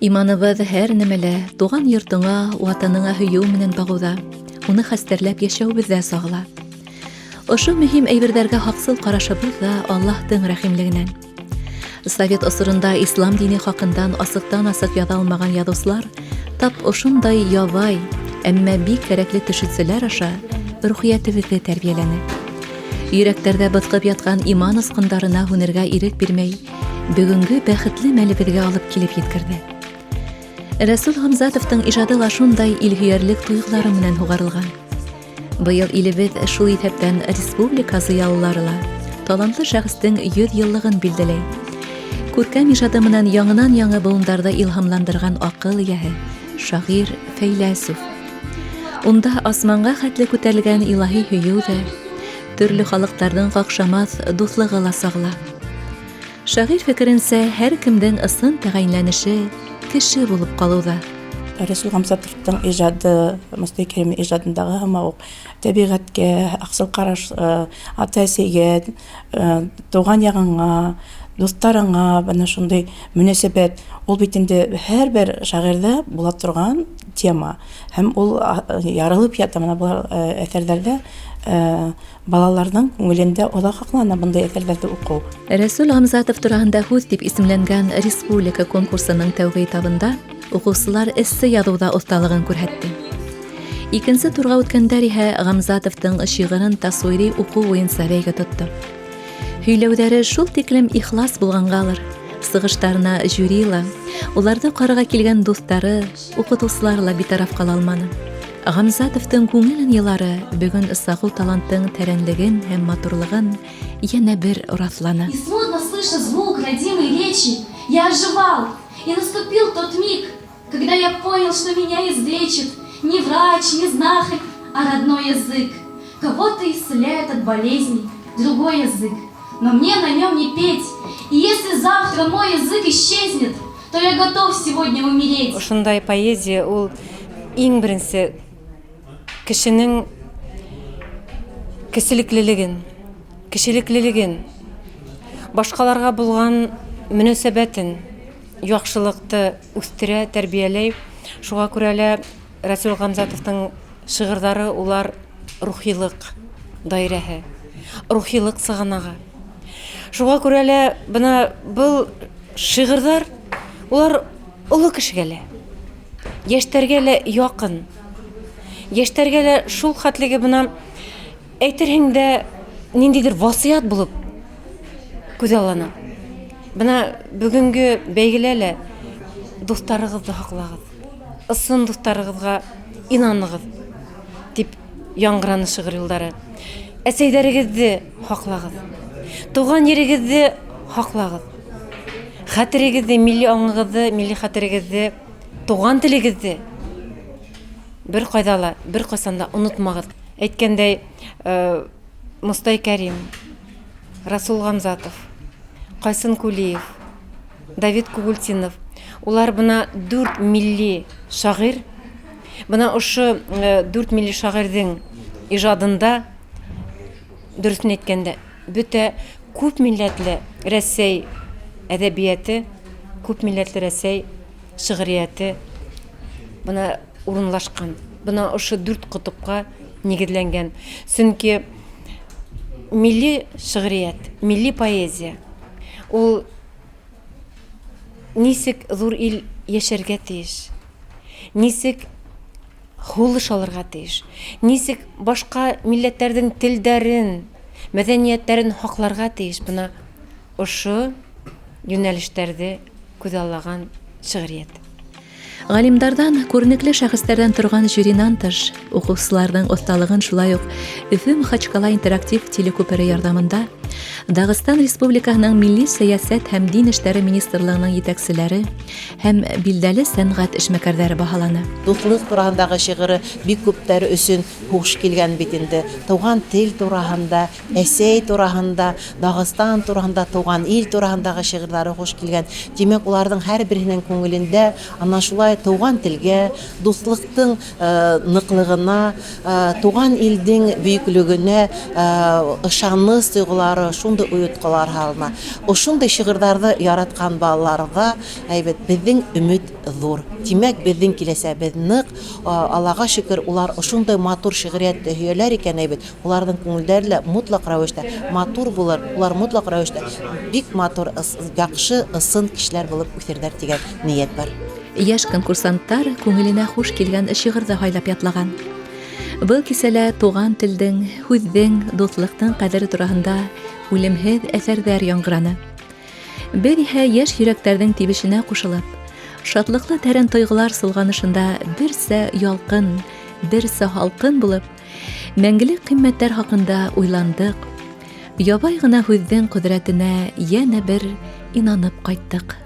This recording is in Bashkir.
Иманыбыҙ һәр нәмәлә туған йортоңа, ватаныңа һөйөү менән бағыуҙа, уны хәстәрләп йәшәүебеҙҙә сағыла. Ошо мөһим әйберҙәргә һаҡсыл ҡарашыбыҙ ҙа Аллаһтың рәхимлегенән. Совет осоронда ислам дине хаҡындан асыҡтан-асыҡ яҙа алмаған яҙыусылар тап ошондай ябай, әммә бик кәрәкле төшөнсәләр аша рухиәтебеҙҙе тәрбиәләне. Йөрәктәрҙә быҫҡып ятҡан иман осҡондарына һүнергә ирек бирмәй, бөгөнгө бәхетле мәлебеҙгә алып килеп еткерҙе. Рәсүл Хамзатовтың ижады ла шундай илһөйәрлек тойғолары менән һуғарылған. Быйыл илебеҙ, шул иҫәптән республика зыялылары ла, талантлы шәхестең 100 йыллығын билдәләй. Күркәм ижады менән яңынан-яңы быуындарҙы илһамландырған аҡыл эйәһе, шағир, фәйләсүф. Унда асманға хәтле күтәрелгән илаһи һөйөү ҙә, төрлө халыҡтарҙың ҡаҡшамаҫ дуҫлығы ла сағыла. Шағир фекеренсә, һәр кемдең ысын тәғәйенләнеше кеше булып ҡалыуҙа. Рәсүл Ғамзатовтың ижады Мостай Кәрим ижадындағы һымаҡ уҡ тәбиғәткә аҡсыл ҡараш, ата-әсәйгә, тыуған яғыңа, дуҫтарыңа бына шундай мөнәсәбәт. Ул бит инде һәр бер шағирҙә була торған тема. Һәм ул ярылып ята бына был әҫәрҙәрҙә. Балаларҙың күңелендә оҙаҡ һаҡлана бындай әҫәрҙәрҙе уҡыу. Рәсүл Ғамзатов тураһында һүҙ дип исемләнгән республика конкурсының тәүге этабында уҡыусылар эссе яҙыуҙа оҫталығын күрһәтте. Икенсе турға үткәндәр иһә Ғамзатовтың шиғырын тасуири уҡыу буйынса бәйге тотто. Һөйләүҙәре шул тиклем ихлас булғанғалыр, сығыштарына жюри ла, уларҙы ҡарарға килгән дуҫтары, уҡытыусылары ла битараф ҡала алманы. Ғамзатовтың күңел ынйылары бөгөн сағыу таланттың тәрәнлеген һәм матурлығын йәнә бер раҫланы. И смутно слыша звук родимой речи, я оживал, и наступил тот миг, когда я понял, что меня излечит не врач, не знахарь, а родной язык. Кого-то исцеляет от болезней другой язык, но мне на нем не петь. И если завтра мой язык исчезнет, то я готов сегодня умереть. Ошондай поэзия ул иң беренсе кешенең кешелеклелеген, башҡаларға булған мөнәсәбәтен, яҡшылыҡты үҫтерә, тәрбиәләй. Шуға күрә лә Рәсүл Ғамзатовтың шиғырҙары улар рухилыҡ даирәһе, рухилыҡ сығанағы. Шуға күрә лә бына был шиғырҙар улар оло кешегә лә, йәштәргә лә яҡын. Йәштәргә лә шул хәтлеге бына әйтерһең дә ниндәйҙер васыят булып күҙаллана. Бына бөгөнгө бәйгелә лә дуҫтарығыҙҙы һаҡлағыҙ, ысын дуҫтарығыҙға инанығыҙ тип яңғыраны шиғыр юлдары. Әсәйҙәрегеҙҙе һаҡлағыҙ, тыуған ерегеҙҙе һаҡлағыҙ, хәтерегеҙҙе, милли аңығыҙҙы, милли хәтерегеҙҙе, тыуған телегеҙҙе бер ҡайҙа ла, бер ҡасан да онотмағыҙ. Әйткәндәй, Мостай Кәрим, Расул Ғамзатов, Ҡайсын Кулиев, Давид Кугультинов, улар бына дүрт милли шағир. Бына ошо дүрт милли шағирҙың ижадында, дөрөҫөн әйткәндә, бөтә күп милләтле Рәсәй әҙәбиәте, күп милләтле Рәсәй шиғриәте бына урынлашҡан. Бына ошо дүрт ҡотопҡа нигеҙләнгән. Сөнки милли шиғриәт, милли поэзия ул нисек ҙур ил йәшәргә тейеш, нисек һулыш алырға тейеш, нисек башҡа милләттәрҙең телдәрен, мәҙәниәттәрен һаҡларға тейеш. Бына ошо йүнәлештәрҙе күҙаллаған шиғриәт. Ғалимдарҙан, күренекле шәхестәрҙән торған жюринан тыш, уҡыусыларҙың оҫталығын шулай уҡ Өфө Махачкала интерактив телекүпере ярҙамында Дағыстан Республикаһының Милли сәйәсәт һәм дин эштәре министрлығының етәкселәре һәм билдәле сәнғәт эшмәкәрҙәре баһаланы. Дуҫлыҡ тураһындағы шиғыры бик күптәр өсөн һуш килгән бит инде. Тыуған тел тураһында, әсәй тураһында, Дағыстан тураһында, тыуған ил тураһындағы шиғырҙары хуш килгән. Тимәк, уларҙың һәр береһенең күңелендә ана шулай тыуған телгә, дуҫлыҡтың ныҡлығына, тыуған илдең бөйөклөгөнә ышаныс тойғолары. Шиғырҙары шундай ойотҡолар һалына. Ошондай шиғырҙарҙы яратҡан балаларҙа, әйбәт, беҙҙең өмөт ҙур. Тимәк, беҙҙең киләсәгебеҙ ныҡ. Аллаға шөкөр, улар ошондай матур шиғриәтте һөйәләр икән, әйбәт, уларҙың күңелдәре лә мотлаҡ рәүештә матур булыр, улар мотлаҡ рәүештә бик матур, яҡшы, ысын кешеләр булып үҫерҙәр тигән ниәт бар. Йәш конкурсанттар күңеленә хуш килгән шиғырҙы һайлап ятлаган. Был кисәлә туған телдең, һүҙҙең, дуҫлыҡтың ҡәҙере тураһында үлемһеҙ әҫәрҙәр яңғыраны. Беҙ иһә йәш йөрәктәрҙең тибешенә ҡушылып, шатлыҡлы тәрән тойғолар солғанышында берсә ялҡын, берсә һалҡын булып, мәңгелек ҡиммәттәр хаҡында уйландыҡ. Ябай ғына һүҙҙең ҡөҙрәтенә йәнә бер инанып ҡайттыҡ.